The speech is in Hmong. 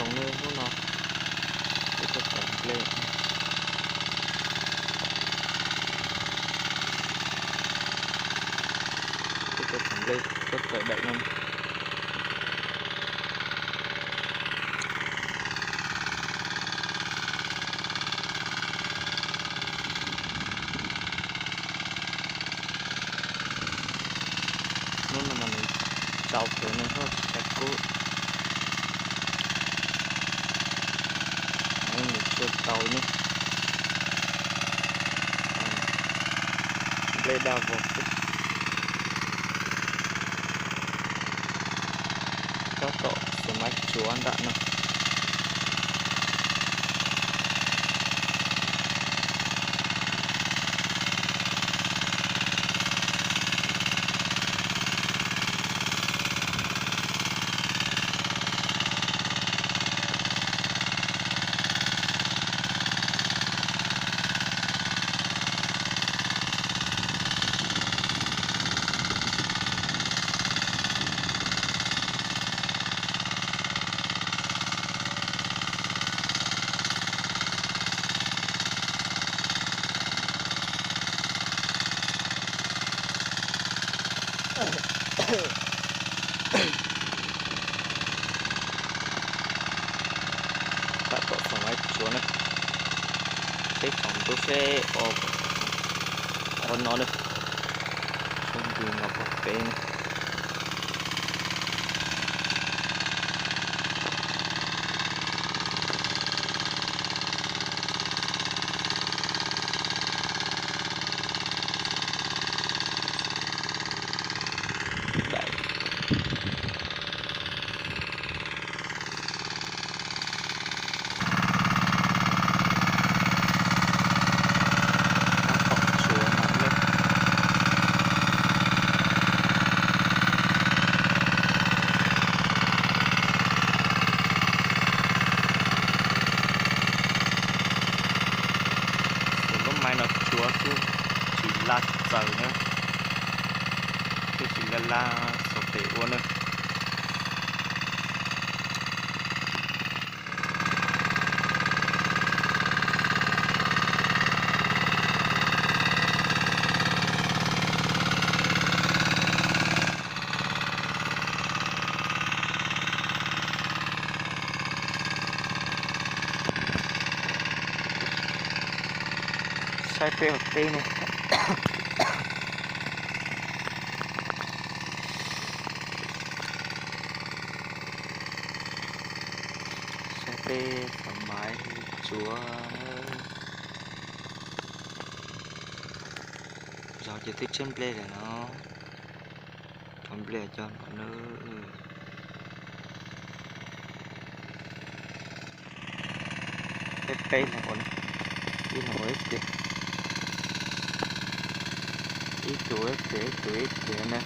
Zoo nawb, hnub no peb tuaj txawm nplej, peb tuaj txawm nplej, tuaj txawm daim no. Hnub no mas nws tsaus plawv no, hnub tsis tshua kub, nws tsuag tau ne. Nplej daj vog xwb. Tab tom xuas maiv tsuav nram no. Tab tom xuas maiv tsuav na, seb tsaus ntuj seb o, o no na, seb ntws no pog peb na. Tab tom tsuav mas lawm. Xuas lub maiv no tsuav xwb, tsis laj txaws na, thiaj tsis laj laj xuas pem ua na. Saib peb ua teb ne. Saib peb xuas maiv tsuav. Zog ces twb tseb nplej lawm no. Rho nplej cog no na. Peb peb leeg ua, ib leeg ua ib tes, ib tug ib tes, ib tug ib tes na.